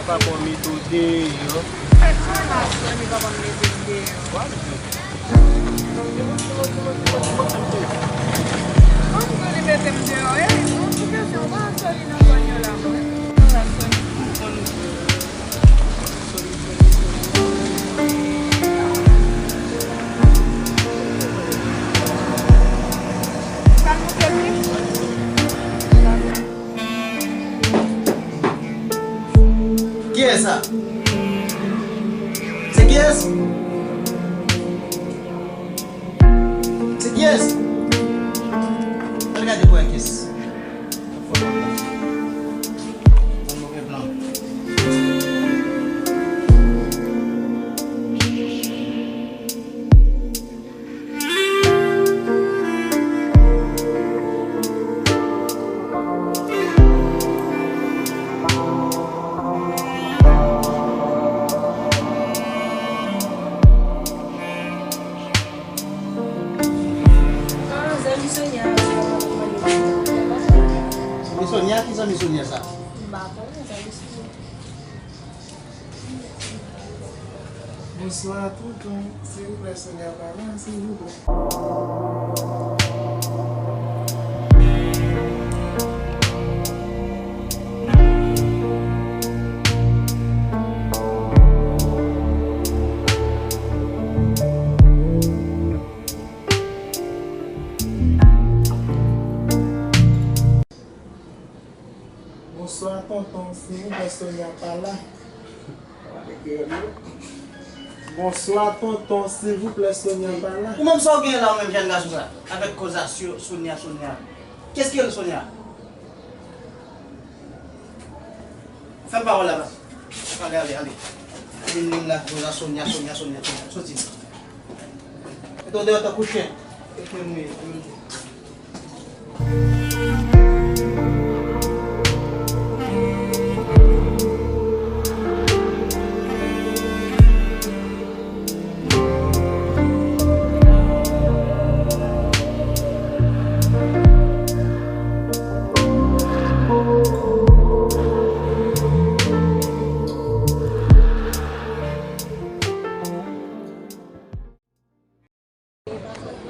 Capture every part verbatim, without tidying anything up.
Papa w mete w deyò. Sa k fè Sony papa m mete m deyò? Kòm Sony mete m deyò, e, mwen pou kesyon, pa Sony nan zòn yo la, mwen. Sony, Sony, Sony, Sony. Sa nou te di? Kiyès sa? Se kiyès? Se kiyès? Al gade pou wè kiyès. Ann montre plan. Ah, zanmi Sonia, zanmi Sonia, ki zanmi Sonia sa? M pa konnen, zanmi Sonia. Bonswa, tonton. Silvouplè, Sonia pa la, silvouplè. Bonswa, tonton. Silvouplè, Sonia pa la. Bonswa, tonton. Silvouplè, Sonia pa la. Ou menm sa w gen la, ou menm jèn gason sa? Avèk koz a Sio-, Sonia, Sonia. Qu'est-ce que Sonia? Fè m pawòl la, baz. Ale, ale, ale. Vin, vin la, koz a Sonia, Sonia, Sonia, Sonia. Soti. Mete w deyò tankou chen. E chen m ye, wi.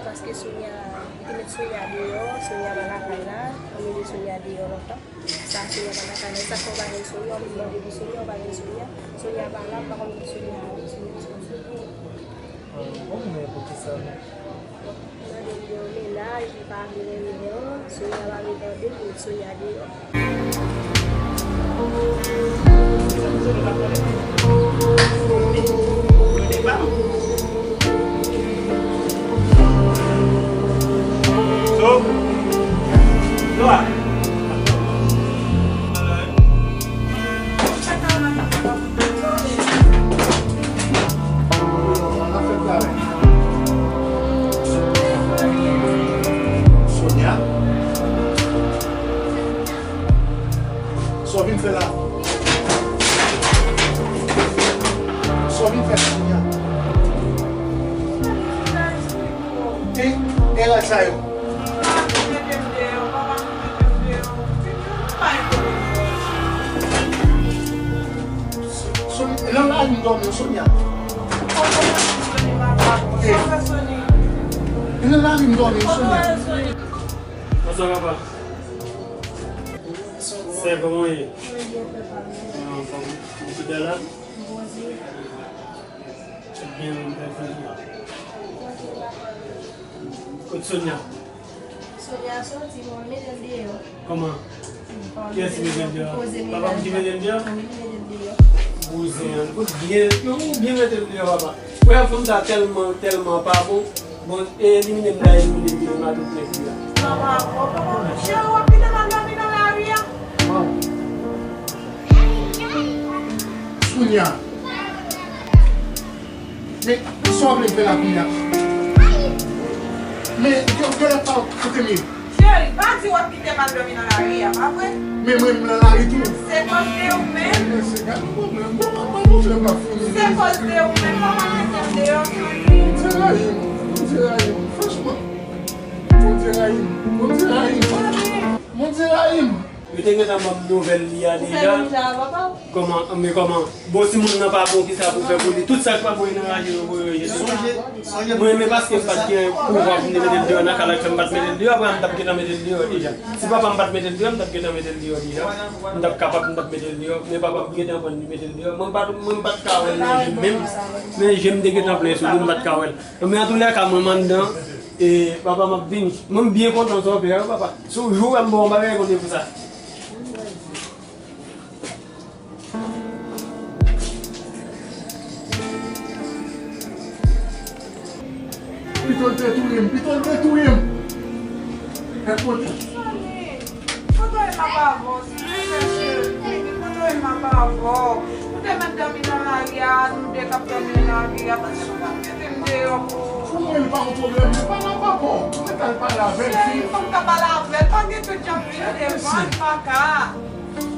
Paske Sonia, li te met Sonia deyò, Sonia pa lakay la, m mete Sonia deyò lontan. Sa Sonia pa lakay la, e sa k fè w pa jwenn Sonia, w vin mande pou Sonia, w pa jwenn Sonia. Sonia pa la, m pa konn kote Sonia ale, Sonia soti. Ah, bon, men poukisa non? Mande l yon mennaj, li pa vle renmen an, Sonia pa vle tande l, met Sonia deyò. Sonia? Sa w vin fè la? Sa w vin fè la, Sonia? E, e rad sa yo? Sonia, nan lari m dòmi, Sonia. E, nan lari m dòmi, Sonia. Bonswa, papa. Sè, kòman w ye? Mwen byen, papa. Mwen anfòm. Ou tout la? Bondye. Byen, mwen fè fè. Kot Sonia? Sonia soti, bon, mete l deyò. Kòman? Kiyès ki mete l deyò? Papa m ki mete l deyò? Wi, li mete l deyò. Bouzen an. Kout byen, ou byen mete l deyò, papa. Frè fanm sa tèlman, tèlman pa bon. Bon, e elimine m la, elimine m, elimine m a tout nèg li la. Papa, papa, cheri, w ap kite m al dòmi nan lari a? Sonia. Men, sa w vle fè la kounye a? Men, yo, yo lè pa koute m ye. Cheri, pa di w ap kite m al dòmi nan lari a, pa vre? Men mwen, m nan lari tou. Se kòz de ou menm. Men se gade pwoblèm, bon, pa pwoblèm la fini. Se kòz de ou menm, kòman mete m deyò, cheri? Bondye rayi m, Bondye rayi m, franchman. Bondye rayi m, Bondye rayi m. Bondye rayi m. Yo Te gentan ban m nouvèl li a deja. Kòman, men kòman? Bon, si moun nan pa bon, kisa pou fè pou li? Tout sa k pa bon, li nan raje yo, voye yo jete. Mwen, men paske m pa t gen pouvwa pou m te mete l deyò nan kay la, k fè m pa t mete l deyò, apre m t ap gentan mete l deyò deja. Si papa m pa t mete l deyò, m t ap gentan mete l deyò deja. M t ap kapab, m t ap mete l deyò, men papa m gentan pran li mete l deyò. Mwen pa, mwen pa t ka wè l nan je m menm, men je m te gentan plen sou li, m pa t ka wè l. Men antoulèka, mwen m anndan, e papa m ap vini. Mwen m byen kontan sa w fè a, wi, papa. Si w jou wè m ba w yon bagay, konte pou sa. Pito l te touye m, pito l te touye m. Gad kote. Kote w ye m ap avè w, silvouplè, cheri? Kote w ye m ap avè w? Ou te mèt dòmi nan lari a, nou de k ap dòmi nan lari a, paske nou pa t mete m deyò pou ou. Pou mwen, li pa yon pwoblèm, li pale avè w. Mwen t al pale avè l, fi. Cheri, fò m ta pale avè l, pa gen tout jan m vin devan l, pa ka.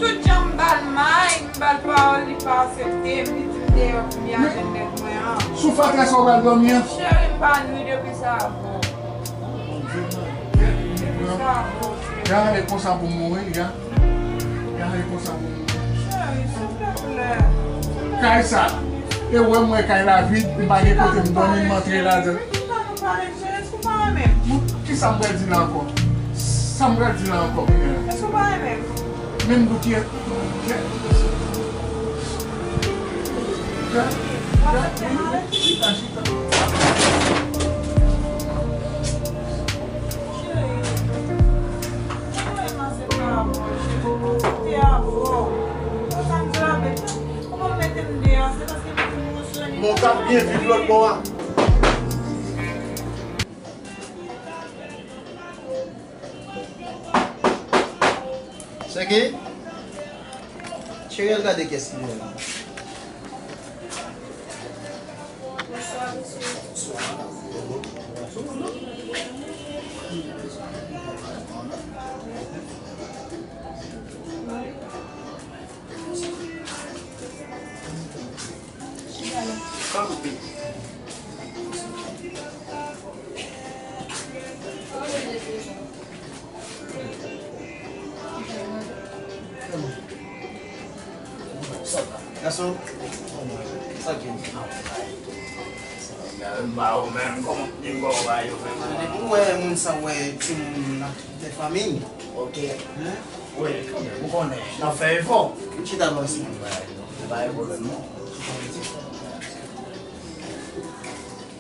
Tout jan m ba l may, m ba l pawòl, li pa aksepte, m li di m deyò pou m y ale nèg mwen an. Sou fatra sa w pral dòmi an? Cheri, m pa nwi depi sa avè w. Depi sa avè w, cheri. Gade konsa pou mouri, gade. Gade konsa pou mouri. Cheri, silvouplè. Kay sa, e wè mwen kay la vid, m pa gen kote m dòmi, m antre ladan l. Cheri, silvouplè, nou pale, cheri. Ou pa renmen m? Kisa m pral di la ankò? Sa m pral di la ankò kounye a? Èske ou pa renmen m? Menm dou kiyès? Chita, chita. Cheri, mwen renmen se pa avè w, cheri. Mwen te avè w. Sa m di la, men, ou pa mete m deyò, se paske m te emosyonnen. Bon, w t ap byen viv lòt bò a. Sège, cheri, al gade kiyès ki vini la. Bonswa, mesye. Bonswa. Gason, sa gen? M pa ou menm, kòman, di m kòman w ba yo menm? Depi w wè moun sa, w wè timoun nan tout fanmi. Ok. Wi, ou konnen, n ap fè efò. M chita bò sa. Pa gen pwoblèm non.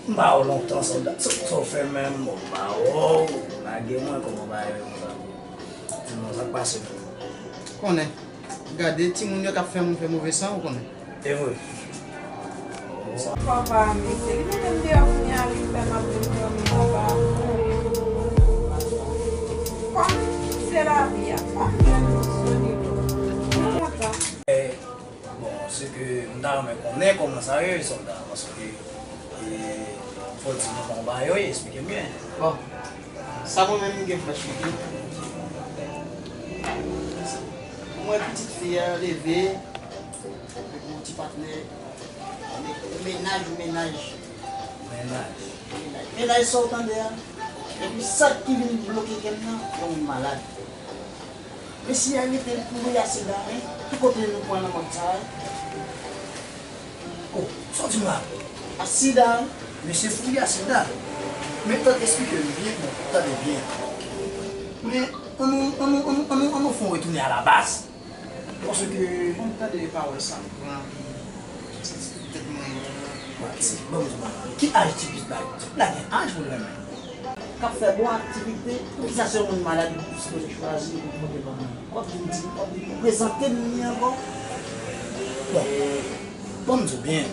M ba w lontan, sòlda. Sa w fè menm, m ba w. Lage mwen, kòman w ba yo konsa? Di mwen sa k pase. Konnen. Gade timoun yo k ap fè moun fè move san, ou konnen. E vre. Papa, mesye, li mete m deyò kounye a, li fè m ap vin dòmi anba. Kòm se lavi a, kòm jèn sou nivo. Mwen kontan. Bon, se ke m ta renmen konnen kòman sa ye, sòlda, paske, e, fò w di mwen kòman bagay yo ye, eksplike m byen. Bon, sa mwen menm m gen pou m eksplike. Mwen pitit fi a leve, epi yon ti patnè, mennaj ou mennaj. Mennaj. Mennaj. Mennaj sa w tande a. Epi sa ki vin bloke kè m nan, yon moun malad. Mesye a rete l pouri a sida, wi. Ki kote nou pran nan mòd sa a? O, sa w di m la? A sida, wi. Mesye pouri a sida. Men tande, eksplike m byen, bon, tande byen. Men, ann nou, ann nou, ann nou, ann nou, ann nou fè yon retounen alabaz. Paske, bon, tande pawòl sa, m pran, m santi tèt mwen. Bon, ki aj ti pitit la? Ti pitit la gen aj pou l renmen. K ap fè bon aktivite, poukisa se yon moun malad ou sipoze chwazi pou pote ban mwen? W ap vin di, w ap vin prezante m li ankò? Bon, ban m di w byen,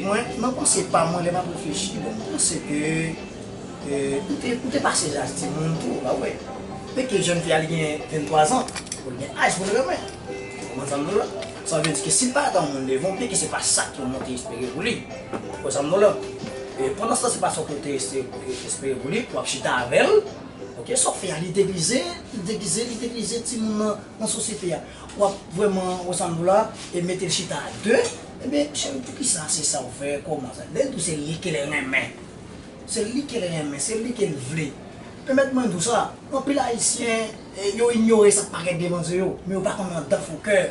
mwen, nan panse pa mwen, lè m ap reflechi, bon, m panse ke, e, ou te, ou te pase laj timoun tou, pa vre? Peke jèn fi a, li gen venntwa zan, pou l gen aj pou l renmen. Ou konprann sa m di w la? Sa vle di ke si l pa ret yon moun devan w, peke se pa sa ke w te espere pou li. Ou konprann sa m di w la? E pandan se tan, se pa sa w te espere pou li, pou w ap chita avè l. Ok, sa w fè a, li degize, li degize, li degize timoun nan, nan sosyete a. W ap vrèman, ou konprann sa m di w la, e mete l chita a de. Ebyen, cheri, poukisa se sa w fè? Kòman sa? Lè l di w se li ke l renmen. Se li ke l renmen, se li ke l vle. Pèmèt mwen di w sa, anpil Ayisyen, eh, yo inyore sa k parèt devan zye yo, men yo pa konn anndan fon kè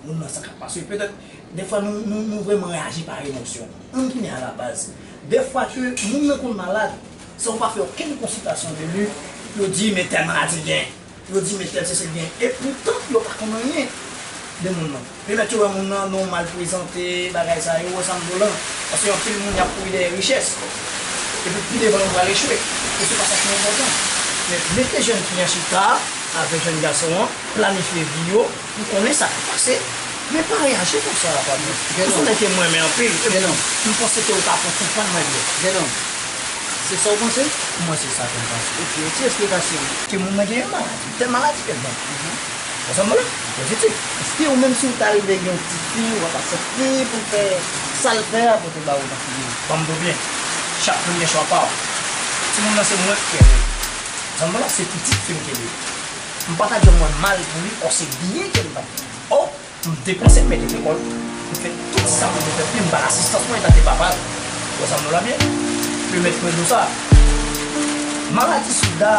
moun nan sa k ap pase. Petèt, dèfwa nou, nou, nou vrèman reyaji pa emosyon. Ann tounen alabaz. Dèfwa ke moun nan konn malad, san w pa fè okenn konsiltasyon de li, yo di, men tèl maladi gen. Yo di, men tèl se se gen. E poutan, yo pa konn anyen de moun nan. Pèmèt yo wè moun nan, non w mal prezante, bagay sa yo, wè sa m di w lan. Paske anpil moun y ap kouri dèyè richès. Epi pi devan yo pral echwe. E se pa sa ki enpòtan. Men mete jèn fi an chita avèk jèn gason an, planifye vi yo, pou konnen sa k ap pase. Men pa reyaji konsa, patnè. Ou se yon nèg ke m renmen anpil. E m panse ke ou ka konprann mwen byen. Se sa w panse? Mwen, se sa ke m panse. Ok, ti esplikasyon. Ke moun nan gen yon maladi, tèl maladi ke l gen. Ou konprann mwen? Pozitif. Èske ou menm si w ta rive gen yon ti fi, w ap aksepte pou l fè sa l fè a, pou te ba ou nan figi l? Ban m di w byen, chak moun gen chwa pa w. Timoun nan se mwen k kreye l. Ou konprann mwen? Se pitit fi m ke li ye. M pa ta di w mwen mal pou li, ò se byen ke m t ap fè. Ò, M depanse, m mete lekòl, m fè tout sa pou m te fè, pi m ba l asistans mwen antanke papa l. Ou wè sa m di w la byen? Pèmèt mwen di w sa. Maladi sida,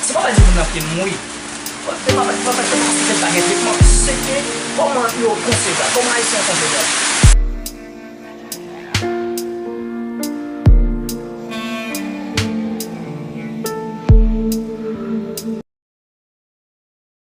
se pa maladi moun nan ki mouri. E pa, e pa, e pa, e pa paske l pa gen tretman. Se ke kòman yo konsevwa, kòman Ayisyen an konsevwa.